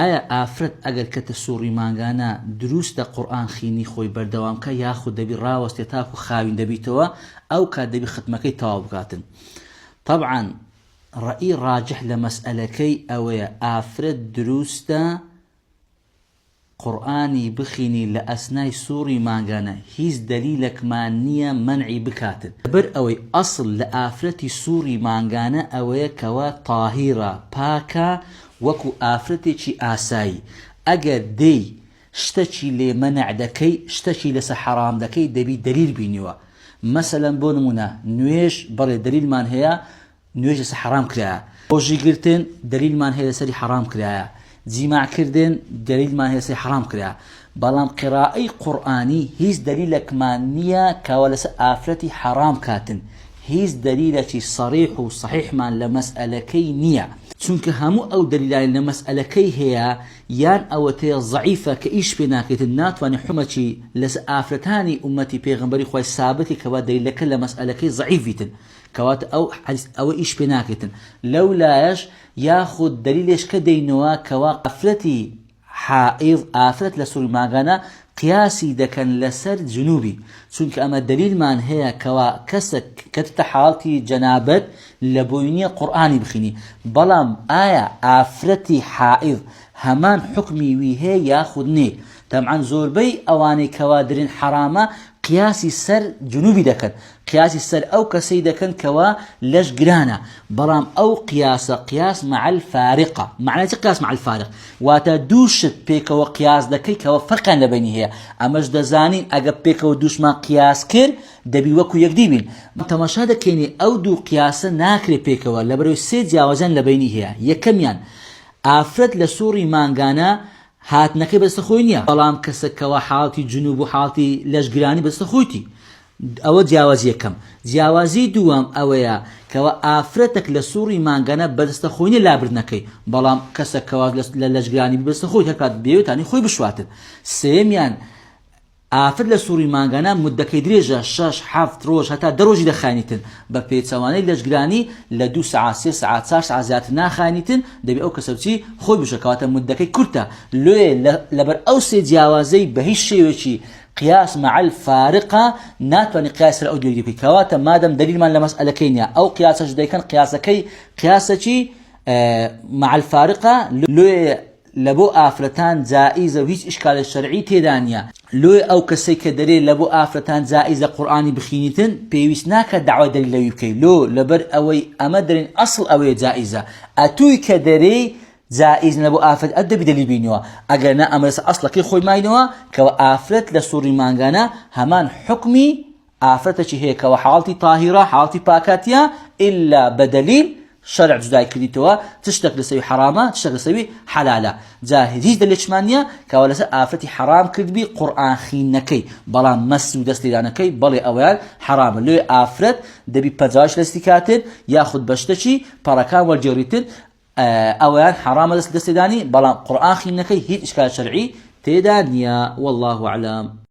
ئایا ئافرەت ئەگەر کەتە سوڕی مانگانە دروستە قورئان خینی خۆی بەردەوام کا یاخود دەبی ڕاوەستێ تاکو خاوین دەبیتەوە ئەو کات دەبی ختمەکەی تەواو بکاتن تەبعەن ڕەئی ڕاجح لە مەسئەلەکەی ئەوەیە ئافرەت دروستە قورئانی بخینی لە ئەسنای سوڕی مانگانە هیچ دەلیلەکمان نیە مەنعی بکاتن لەبەر ئەوەی ئەسڵ لە ئافرەتی سوڕی مانگانە ئەوەیە کەوا تاهیرە پاکە وەکو ئافرەتێکی ئاسایی ئەگەر دێی شتەکی لێ مەنع دەکەی شتەکی لەسە حەڕام دەکەی دەبی دەلیل بینیوە مەسەلەن بۆ نمونە نوێژ بەڵێ دەلیلمان هەیە نوێژ لەسەر حەڕام کرایە ڕۆژی گرتن دەلیلمان هەیە لەسەری حەڕام کرایە جیماع کردن دەلیلمان هەیە لەسەری حەڕام کرایە بەڵام قیرائەی قورئانی هیچ دەلیلەکمان نییە کەوا لەسەر ئافرەتی حەڕام کاتن هیچ دەلیلەکی سەریح و سەحیحمان لە مەسئەلەکەی نییە چونکە هەموو ئەو دەلیلانەی لە مەسئەلەکەی هەیە یان ئەوەتەیە زەعیفە کە ئیش پێ ناکرێتن ناتوانێ حومەکی لەسەر ئافرەتانی ئومەتی پێغەمبەری خوای سابتی کەوا دەلیلەکە لە مەسئەلەکەی زەعیف بیتن کەواتە ئەو حەدیس ئەوە ئیش پێ ناکرێتن لەو لایەش یاخود دەلیلێش کە دەینەوە کەوا ئافرەتی حائیض ئافرەت لە سوڕی مانگانە قیاسی دەکەن لەسەر جنوبی چونکە ئەمە دەلیلمان هەیە کەوا کەسە کەتتە حاڵتی جەنابەت لە بۆی نییە قورئانی بخینی بەڵام ئایا ئافرەتی حائیض هەمان حوکمی وی هەیە یاخود نێ تەبعەن زۆربەی ئەوانەی کەوا درێن حەرامە قیاسی سەر جنوبی دەکەن قیاسی سەر ئەو کەسەی دەکەن کەوا لەش گرانە بەڵام ئەو قیاسە قیاس مع الفارقە معنای چ قیاس مع الفارق واتە دوو شت پێکەوە قیاس دەکەی کەوا فەرقیان لە بەینی هەیە ئەمەش دەزانین ئەگە پێکەوە دووشمان قیاس کرد دەبی وەکو یەکدی بین تەماشا دەکەینی ئەو دوو قیاسە ناکرێ پێکەوە لەبەرەوەی سێ جیاوازیان لە بەینی هەیە یەکەمیان ئافرەت لە سوڕی مانگانە هاتنەکەی بەدەستە خۆی نییە بەڵام کەسە کەوا حاڵەتی جنوب و حاڵەتی لەشگرانی بەدەستە خۆیتی ئەوە جیاوازی یەکەم جیاوازی دووەم ئەوەیە کەوا ئافرەتەک لە سوڕی مانگانە بەدەستە خۆی نیە لابردنەکەی بەڵام کەسە کەوا لە لەشگرانی بەدەستە خۆی هەرکات بێوێت تانی خۆی بشواتن سێیەمیان ئافرەت لە سوڕی مانگانە موددەکەی درێژە شەش حەفت ڕۆژ هەتا دە ڕۆژی دەخایەنیتن بە پێچەوانەی لەشگرانی لە دوو سەعات سێ سەعات چار سەعات زیاتر ناخایەنیتن دەبێ ئەو کەسە بچی خۆی بشۆ کەواتە موددەکەی کورتە لۆیە لەبەر ئەو سێ جیاوازەی بە هیچ شێوەیەکی قیاس مع الفارقە ناتوانانی قیاس سەر ئەو دوێ بکەی کەواتە مادەم دەلیلمان لە مەسئەلەکەی نییە ئەو قیاسەش دەیکەن قیاسەکەی قیاسەکی مع الفارقە لۆیە لەبۆ ئافرەتان جائیزە و هیچ ئیشکالێ شەرعی تێدا نیە، لۆیە ئەو کەسەی کە دەرێ لەبۆ ئافرەتان جائیزە قورئانی بخینیتن پێویست ناکات دەعوای دەلیل لەوی بکەی لۆ لەبەر ئەوەی ئەمە دەرێن ئەسڵ ئەوەیە جائیزە ئەتووی کە دەرێی جائیز لەبۆ ئافرەت ئەت دەبی دەلیل بینەوە ئەگەر نا ئەمە لەسەر ئەسڵەکەی خۆی ماینەوە کەوە ئافرەت لە سوڕی مانگانە هەمان حوکمی ئافرەتەکی هەیە کەوە حاڵەتی تاهیرە حاڵەتی پاکاتیە ئیلا بە دەلیل شەرع جودای کردیتەوە چ شتێک لەسەوی حەرامە چ شتێک لەسەوی حەلالە جا هیچ دەلێکمان نییە کەوا لەسەر ئافرەتی حەرام کردبی قورئان خینەکەی بەڵام مەس و دەست لێدانەکەی بەڵێ ئەویان حەرامە لێ ئافرەت دەبی پەجاش لەستی کاتن یاخود بە شتەکی پەڕەکان وەرگێڕیتن ئەویان حەرامە دەست دەستێدانی بەڵام قورئان خینەکەی هیچ ئیشکال شەرعی تێدا نییە والله اعلم.